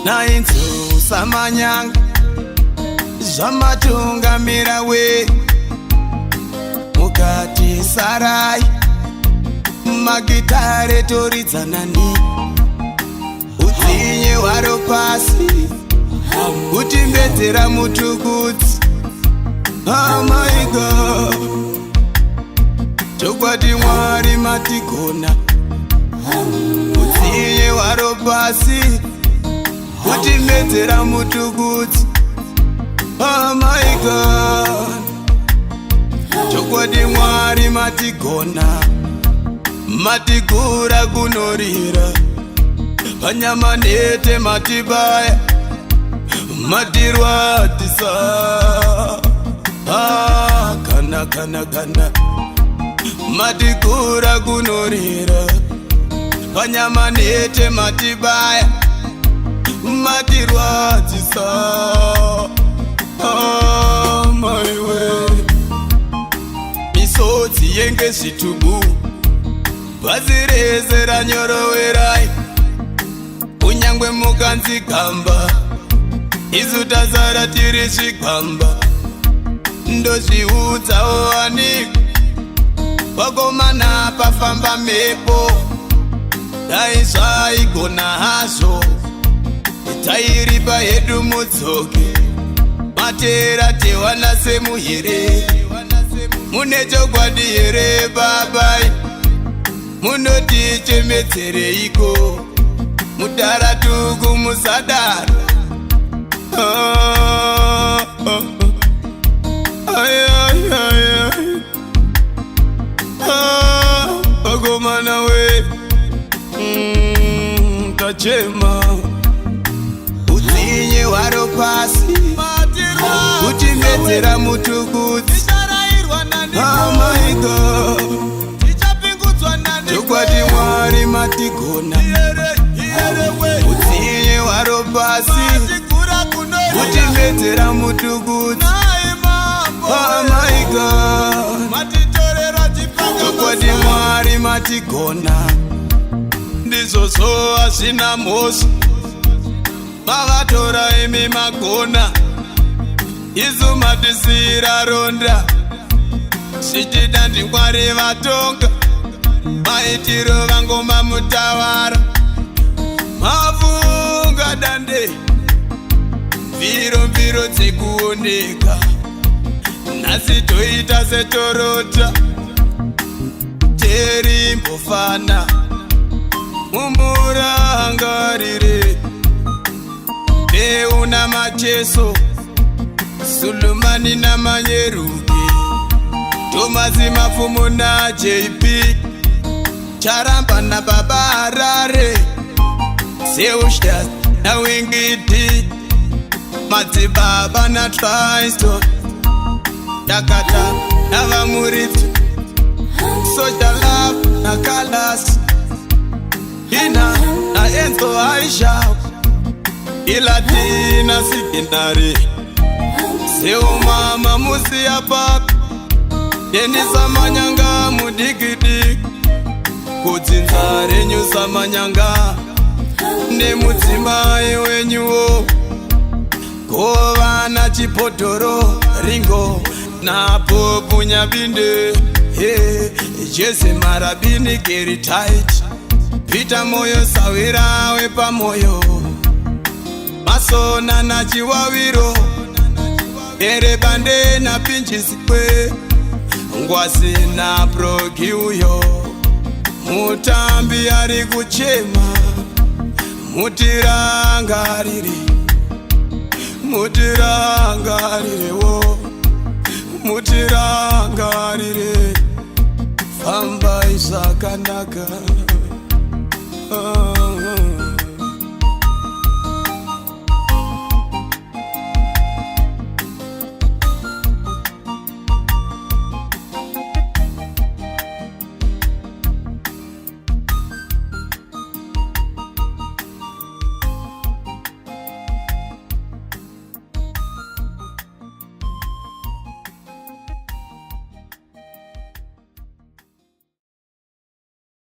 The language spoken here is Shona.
Nainzo Samanyanga, zvamatungamira we, mukati sarai magitare toridzanani. Utsinye hwaro pasi kutimbedzera mutukudzi. Oh my God, chokwadi Mwari matigona. Utsinye hwaro pasi kutimedzera mutukudzi. Oh my God, chokwadi Mwari matigona. Matigura kunorira panyama nete, matibaya, matirwadzisa. Ah, kana kana kana matigura kunorira panyama nete, matibaya, matirwadzisa. Ah, maiwe, misodzi yenge zvitubu, pasi rese ranyorowerai. Kunyangwe mukanzi gamba, isu tazara tiri zvigamba. Ndozviudzawo aniko vakomana, pafamba mhepo. Dai zvaigona hazvo, tairipa hedu mudzoke. Matera tewana semuhere, mune chokwadi here babai? Munotichemedzereiko mudhara Tuku? Musadaro. Ah, ah, ah. Ai, ai, ai, ai. Ah, vakomana we, tachema. Utsinye hwaro pasi kutimedzera mutukudzi. Oh my God, chokwadi Mwari matigona. Utsinye hwaro pasi kutimedzera mutukudzi. Oh my God, chokwadi Mwari matigona. Ndizvozvo, hazvina mhosva, mavatora imi magona. Isu matisiyira ronda, zvichida ndiMwari vatonga. Maitiro vangoma mutawara mavunga dande, mviro mviro dzekuoneka. Nhasi toita setorota terimbofana. Mumurangarire Beuna Macheso, Sulumani naManyeruke, Tomasi Mapfumo naJP Charamba naBaba Harare, Zeushas naWinky D, Madzibaba naTristo Takata navaMuridzo, Soul Jah Love naCalaz Ina naEnzo Aisha, Ilatina Sikinari, Seumama Musiyapapa, Denisa Manyanga mudikidiki, kudzinza renyu Samanyanga nemudzimai wenyuwo, Govana Chipotoro, Ringo naPopu Nyabinde, hey, Jese Marabini, Geri Tight, Peter Moyo, Sawira wepamoyo, Masona naChiwawiro, Erebande naPinjisikwe, Ngwasi naProgi. Uyo mutambi ari kuchema, mutirangarire, mutirangarirewo, mutirangarire. Fambai zvakanaka. Ah.